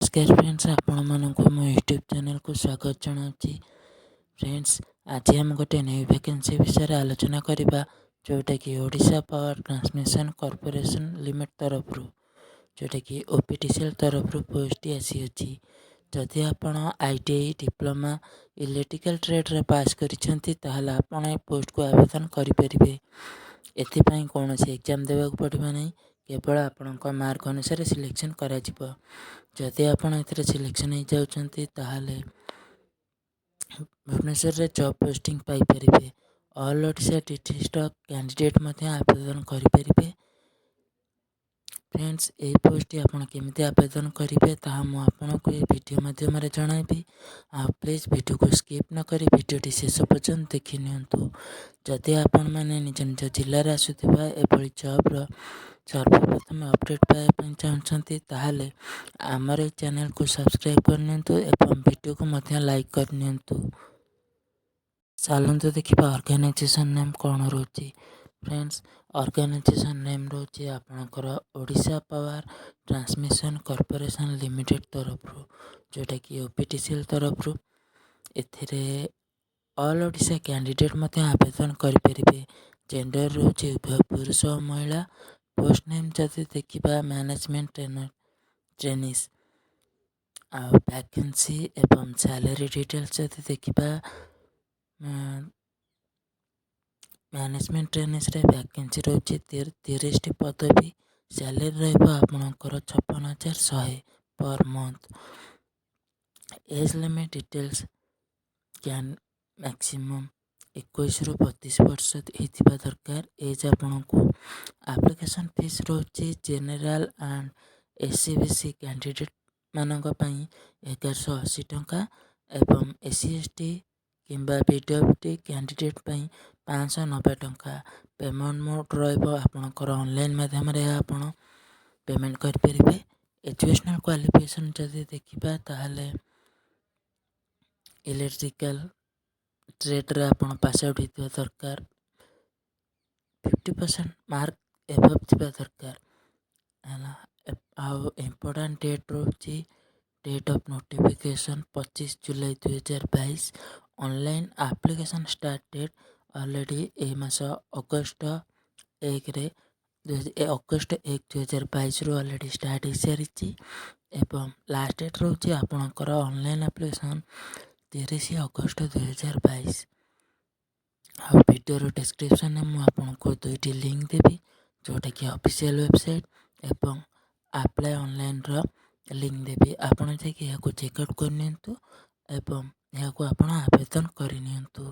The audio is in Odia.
ନମସ୍କାର ଫ୍ରେଣ୍ଡସ୍, ଆପଣମାନଙ୍କୁ ମୋ ୟୁଟ୍ୟୁବ୍ ଚ୍ୟାନେଲ୍କୁ ସ୍ୱାଗତ ଜଣାଉଛି। ଫ୍ରେଣ୍ଡସ୍, ଆଜି ଆମେ ଗୋଟେ ନ୍ୟୁ ଭ୍ୟାକେନ୍ସି ବିଷୟରେ ଆଲୋଚନା କରିବା, ଯେଉଁଟାକି Odisha power transmission corporation limited ତରଫରୁ, ଯେଉଁଟାକି ଓପିଟିସିଏଲ୍ ତରଫରୁ ପୋଷ୍ଟଟି ଆସିଅଛି। ଯଦି ଆପଣ ଆଇଟିଆଇ, ଡିପ୍ଲୋମା ଇଲେକ୍ଟ୍ରିକାଲ୍ ଟ୍ରେଡ଼୍ରେ ପାସ୍ କରିଛନ୍ତି, ତାହେଲେ ଆପଣ ଏ ପୋଷ୍ଟକୁ ଆବେଦନ କରିପାରିବେ। ଏଥିପାଇଁ କୌଣସି ଏକ୍ଜାମ୍ ଦେବାକୁ ପଡ଼ିବ ନାହିଁ, କେବଳ ଆପଣଙ୍କ ମାର୍କ ଅନୁସାରେ ସିଲେକ୍ସନ୍ କରାଯିବ। ଯଦି ଆପଣ ଏଥିରେ ସିଲେକ୍ସନ୍ ହେଇଯାଉଛନ୍ତି, ତାହେଲେ ଭୁବନେଶ୍ୱରରେ ଜବ୍ ପୋଷ୍ଟିଂ ପାଇପାରିବେ। ଅଲ୍ ଓଡ଼ିଶା ଡିଷ୍ଟ୍ରିକ୍ଟର କ୍ୟାଣ୍ଡିଡେଟ୍ ମଧ୍ୟ ଆବେଦନ କରିପାରିବେ। ଫ୍ରେଣ୍ଡସ୍, ଏହି ପୋଷ୍ଟଟି ଆପଣ କେମିତି ଆବେଦନ କରିବେ, ତାହା ମୁଁ ଆପଣଙ୍କୁ ଏହି ଭିଡ଼ିଓ ମାଧ୍ୟମରେ ଜଣାଇବି। ଆଉ ପ୍ଲିଜ୍ ଭିଡ଼ିଓକୁ ସ୍କିପ୍ ନ କରି ଭିଡ଼ିଓଟି ଶେଷ ପର୍ଯ୍ୟନ୍ତ ଦେଖି ନିଅନ୍ତୁ। ଯଦି ଆପଣମାନେ ନିଜ ନିଜ ଜିଲ୍ଲାରେ ଆସୁଥିବା ଏଭଳି ଜବ୍ର ସର୍ବପ୍ରଥମେ ଅପଡ଼େଟ୍ ପାଇବା ପାଇଁ ଚାହୁଁଛନ୍ତି, ତାହେଲେ ଆମର ଏହି ଚ୍ୟାନେଲକୁ ସବସ୍କ୍ରାଇବ୍ କରିନିଅନ୍ତୁ ଏବଂ ଭିଡ଼ିଓକୁ ମଧ୍ୟ ଲାଇକ୍ କରିନିଅନ୍ତୁ। ଚାଲନ୍ତୁ ଦେଖିବା ଅର୍ଗାନାଇଜେସନ୍ ନେମ୍ କ'ଣ ରହୁଛି। ଫ୍ରେଣ୍ଡସ୍, ଅର୍ଗାନାଇଜେସନ୍ ନେମ୍ ରହୁଛି ଆପଣଙ୍କର Odisha power transmission corporation limited ତରଫରୁ, ଯେଉଁଟାକି ଓପିଟିସିଏଲ୍ ତରଫରୁ। ଏଥିରେ ଅଲ୍ ଓଡ଼ିଶା କ୍ୟାଣ୍ଡିଡେଟ୍ ମଧ୍ୟ ଆବେଦନ କରିପାରିବେ। ଜେଣ୍ଡର ରହୁଛି ଉଭୟ ପୁରୁଷ ଓ ମହିଳା। ପୋଷ୍ଟ ନେମ୍ ଯଦି ଦେଖିବା, ମ୍ୟାନେଜମେଣ୍ଟ ଟ୍ରେନର ଟ୍ରେନିସ୍। ଆଉ ଭ୍ୟାକେନ୍ସି ଏବଂ ସାଲାରୀ ଡିଟେଲ୍ସ ଯଦି ଦେଖିବା, ମ୍ୟାନେଜମେଣ୍ଟ ଟ୍ରେନିସ୍ରେ ଭ୍ୟାକେନ୍ସି ରହୁଛି 30ଟି ପଦବୀ। ସାଲାରୀ ରହିବ ଆପଣଙ୍କର 56,100 per month. Age limit details can maximum 21ରୁ 32 ବର୍ଷ ହେଇଥିବା ଦରକାର ଏଜ୍ ଆପଣଙ୍କୁ। ଆପ୍ଲିକେସନ୍ ଫିସ୍ ରହୁଛି ଜେନେରାଲ ଆଣ୍ଡ ଏସ୍ଇବିସି କ୍ୟାଣ୍ଡିଡେଟ୍ମାନଙ୍କ ପାଇଁ 1180 ଟଙ୍କା ଏବଂ ଏସ୍ ସି, ଏସ୍ ଟି କିମ୍ବା ପିଡବ୍ଲ୍ୟୁଡି କ୍ୟାଣ୍ଡିଡେଟ୍ ପାଇଁ 590 ଟଙ୍କା। ପେମେଣ୍ଟ ମୋଡ଼୍ ରହିବ ଆପଣଙ୍କର ଅନଲାଇନ୍ ମାଧ୍ୟମରେ ଏହା ଆପଣ ପେମେଣ୍ଟ କରିପାରିବେ। ଏଜୁକେସନାଲ୍ କ୍ୱାଲିଫିକେସନ୍ ଯଦି ଦେଖିବା, ତାହେଲେ ଇଲେକ୍ଟ୍ରିକାଲ୍ ଟ୍ରେଡ଼୍ରେ ଆପଣ ପାସ୍ ଆଉଟ୍ ହେଇଥିବା ଦରକାର, 50% ମାର୍କ ଏବଭ୍ ଥିବା ଦରକାର ହେଲା। ଆଉ ଇମ୍ପୋର୍ଟାଣ୍ଟ ଡେଟ୍ ରହୁଛି, date of notification 25 July 2022। Online application start date already ଏ ମାସ ଅଗଷ୍ଟ 1ରେ, ଅଗଷ୍ଟ 1, 2022ରୁ ଅଲରେଡ଼ି ଷ୍ଟାର୍ଟ ହେଇସାରିଛି ଏବଂ ଲାଷ୍ଟ ଡେଟ୍ ରହୁଛି ଆପଣଙ୍କର ଅନଲାଇନ୍ ଆପ୍ଲିକେସନ୍ 30 ଅଗଷ୍ଟ 2022। ଆଉ ଭିଡ଼ିଓର ଡେସ୍କ୍ରିପସନ୍ରେ ମୁଁ ଆପଣଙ୍କୁ ଦୁଇଟି ଲିଙ୍କ୍ ଦେବି, ଯେଉଁଟାକି ଅଫିସିଆଲ୍ ୱେବସାଇଟ୍ ଏବଂ ଆପ୍ଲାଏ ଅନଲାଇନ୍ର ଲିଙ୍କ୍ ଦେବି। ଆପଣ ଯାଇକି ଏହାକୁ ଚେକ୍ ଆଉଟ୍ କରିନିଅନ୍ତୁ ଏବଂ ଏହାକୁ ଆପଣ ଆବେଦନ କରିନିଅନ୍ତୁ।